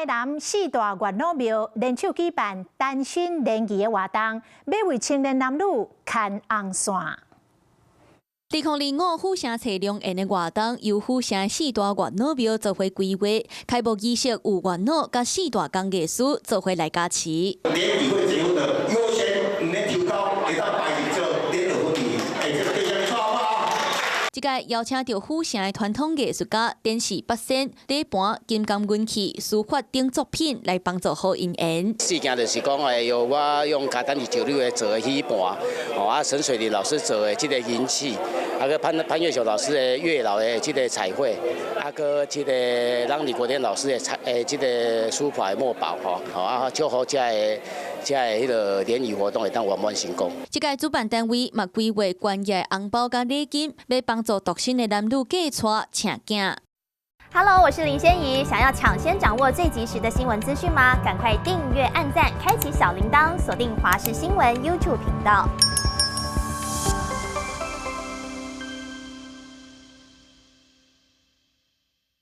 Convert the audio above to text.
台南四大月老廟聯手舉辦單身聯誼的活動，欲為青年男女牽紅線。2025府城揣良緣的活動，由府城四大月老廟做伙規劃。開幕儀式有月老佮四大工藝師做伙來加持。聯誼會結婚的優先，毋免抽鉤，會當排入做聯絡婚禮，欸，這個對象錯好。這屆邀請著府城的傳統藝術家，展示八仙、底盤、金剛銀器、書法等作品來幫助好姻緣。四件就是講，由我用簡單的石榴的做的魚盤，哦啊，沈水林老師做的這個銀器，啊閣潘潘月秀老師的月老的這個彩繪，啊閣這個讓李國天老師的彩誒這個書法的墨寶，吼，吼啊，祝福這个彼个聯誼活動會當圓滿成功。這屆主辦單位嘛規劃專業紅包佮禮金，欲幫助獨身的男女嫁娶請囝。 Hello，我是林仙怡，想要搶先掌握最及時的新聞資訊嗎？趕快訂閱、按讚、開啟小鈴鐺，鎖定華視新聞 YouTube 頻道。